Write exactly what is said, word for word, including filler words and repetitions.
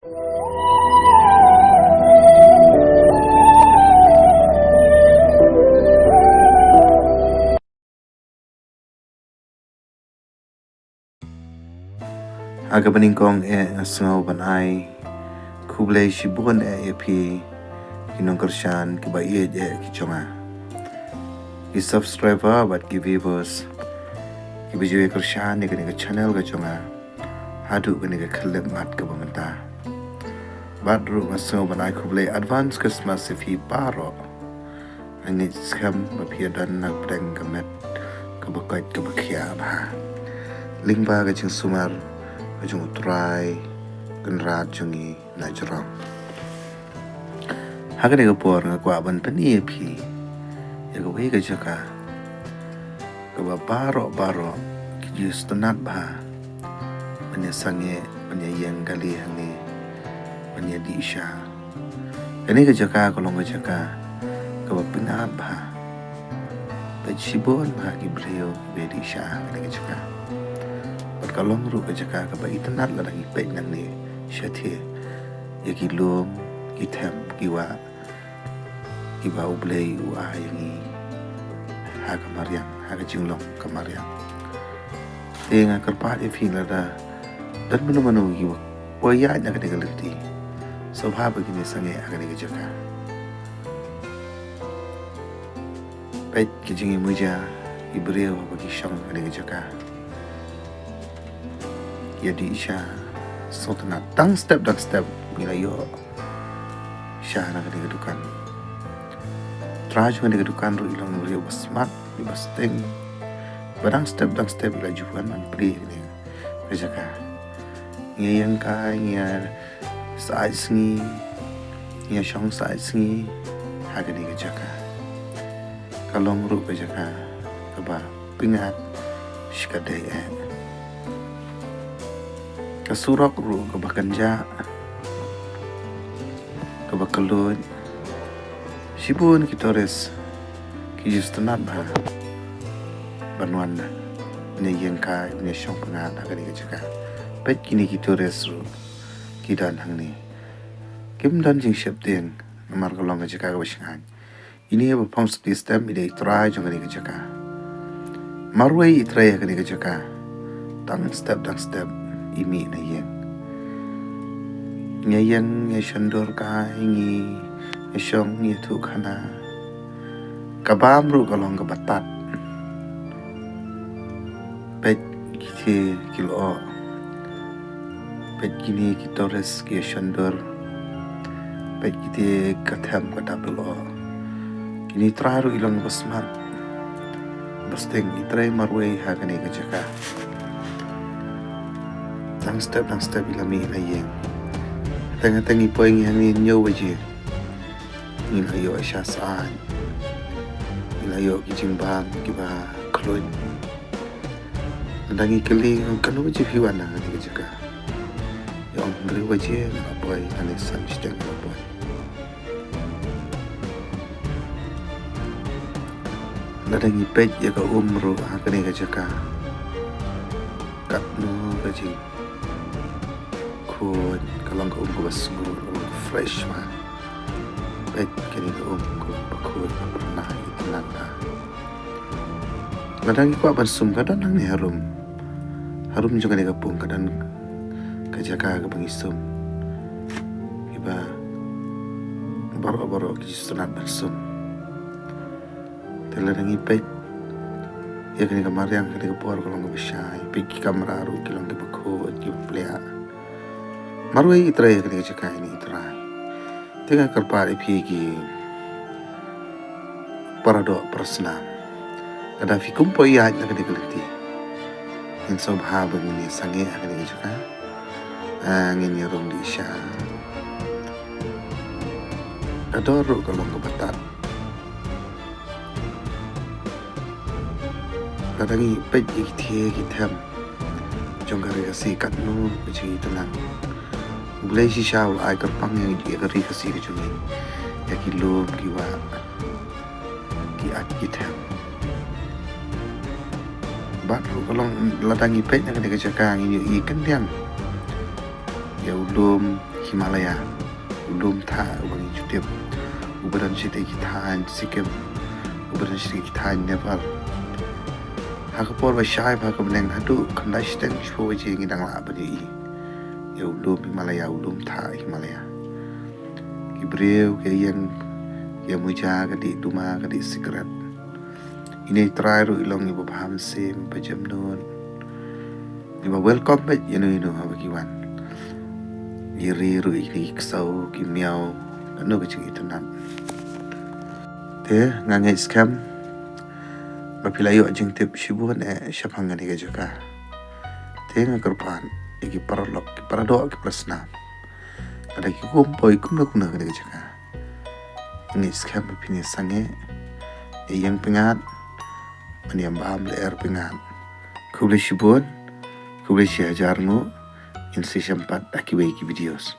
Ha kaba nyngkong eh nga sngew ban ai khublei shibun eh ïa phi ki nongkyrshan kiba ïeit eh ki jong nga, ki subscriber bad ki viewers kiba ju ïa kyrshan ïa kane ka channel ka jong nga haduh kane ka khyllipmat kaba mynta. Bad ruh nga sngew ban ai khublei advance Christmas ïa phi baroh. Nga ngeit skhem ba phi ïa don na pdeng ka met kaba koit kaba khiah bha lyngba ka jingsumar ka jong U Trai Kynrad jong ngi na jrong. Ha kane ka por nga kwah ban pyni ïa phi ïa kawei ka jaka kaba baroh baroh ki ju sngewtynnat bha ban ïa sangeh, ban ïa ïeng kali hangne, ban ïa dih sha. Kane ka jaka ka long ka jaka kaba pyngngad bha. Peit shibun bha ki briew ba ïa dih sha kane ka jaka. Bad ka long ruh ka jaka kaba itynnat lada ngi peit nangne shathie ïa ki lum, ki them, ki wah kiba U Blei u ai ïa ngi ha ka mariang, ha ka jinglong ka mariang. Te nga kyrpad ïa phi lada don mano mano kiba poi ïaid na kane ka lynti, sngewbha ba kin ïa sangeh ha kane ka jaka. Peit ki jingïamuja ki briew ba ki shong ha kane ka jaka. Ïa dih sha, sngewtynnat, dang step dang step ngi la ïoh sha na kane ka dukan. Trai jong kane ka dukan ruh i long briew ba smat, i ba steng. Ba dang step dang step i la ju wan ban plie kane ka jaka. Ngi ïeng kai, ngi ïa sait sngi, ngi ïa shong sait sngi ha kane ka jaka. Ka long ruh ka jaka kaba pyngngad shikatdei eh. Ka surok ruh kaba kynjah, kaba kylluid. Shibun ki tourist ki ju sngewtynnat bha ban wan ban ïa ïeng kai, ban ïa shong pyngngad ha kane ka jaka. Peit kine ki tourist ruh ki don hangne. Kim don jingsheptieng namar ka long ka jaka kaba shngaiñ. Ine ba phong sopti stem i dei i trai jong kane ka jaka. Marwei i trei ha kane ka jaka, dang step dang step i mih na ïing. Ngi ïeng, ngi shon dur kai, ngi shong, ngi thuh khana. Ka bam ruh ka long kaba tad. Peit kine ki lyoh. Peit kine ki tourist ki shon dur. Peit kine ka them ka dap lyoh. Kine trai ruh i long ba smat. Ba steng, i trei marwei ha kane ka jaka. Dang step dang step i la mih na ïing. Teng teng i poi ngi hangne hynñiew baje. Ngi la ïoh sha saiñ. Ngi la ïoh ki jingbam kiba khluit. Lada ngi kylli, kano baje phi wan na kane ka jaka? Ïa ong hynriew baje nga la poi, lane san shiteng nga la poi. Lada ngi peit ïa ka um ruh ha kane ka jaka, katno ka jing khuid, ka long ka um kaba sngur, ka long ka fresh ma. Peit kane ka um kaba khuid, kaba pynai, itynnat. Lada ngi kwah ban sum ka don hangne harum. Harum jong kane ka pung ka don ka jaka kaba ngi sum. Kiba baroh baroh ki ju sngewtynnat ban sum. Te lada ngi peit ïa kane ka mariang, kane ka por ka long kaba shai, peit ki kamra ruh ki long kiba khuid, kiba pliah. Marwei i trei ïa kane ka jaka ine i trai. Te nga kyrpad ïa phi ki para doh para snam, lada phi kum poi ïaid na kane ka lynti, ngin sngewbha ba ngin ïa sangeh ha kane ka jaka. Ah, ngin ïa rung dih sha. Ka dor ruh ka long kaba tad. Lada ngi peit ïa ki thied ki them jong ka ri Khasi, katno ka jingitynnat. U Blei shisha u la ai kyrpang ïa ka ri Khasi ka jong ngi ïa ki lum ki wah, ki at ki them. Bad ruh ka long, lada ngi peit na kane ka jaka ngin ïohi khyndiat ïa u lum Himalaya, u lum thah uba ngi ju tip, uba don shatei ki thaiñ Sikkim, uba don shatei ki thaiñ Nepal. Ha ka por ba shai bha ka bneng haduh khyndai shiteng shiphew baje ngi dang lah ban ïohi ïa u lum Himalaya, u lum thah Himalaya. Ki briew ki ïeng, ki muja ka dih duma, ka dih sikret. Ine i trai ruh i long iba bha mynsiem, iba jemnud, iba welcome beit ïano ïano haba ki wan. I ri ruh i kynsaw, ki miaw, kano ka jingitynnat. Te nga ngeit skhem ba phi la ïoh jingtip shibun eh shaphang kane ka jaka. Te nga kyrpad ïa ki paralok, ki paradoh, ki parasnam, lada ki kum poi kumno kumno kane ka jaka, nga ngeit skhem ba phin ïa sangeh, ïa ïeng pyngngad, ban ïa bam lyer pyngngad. Khublei shibun, khublei shi hajar nguh. Ngin sa ïashem pat ha kiwei ki videos.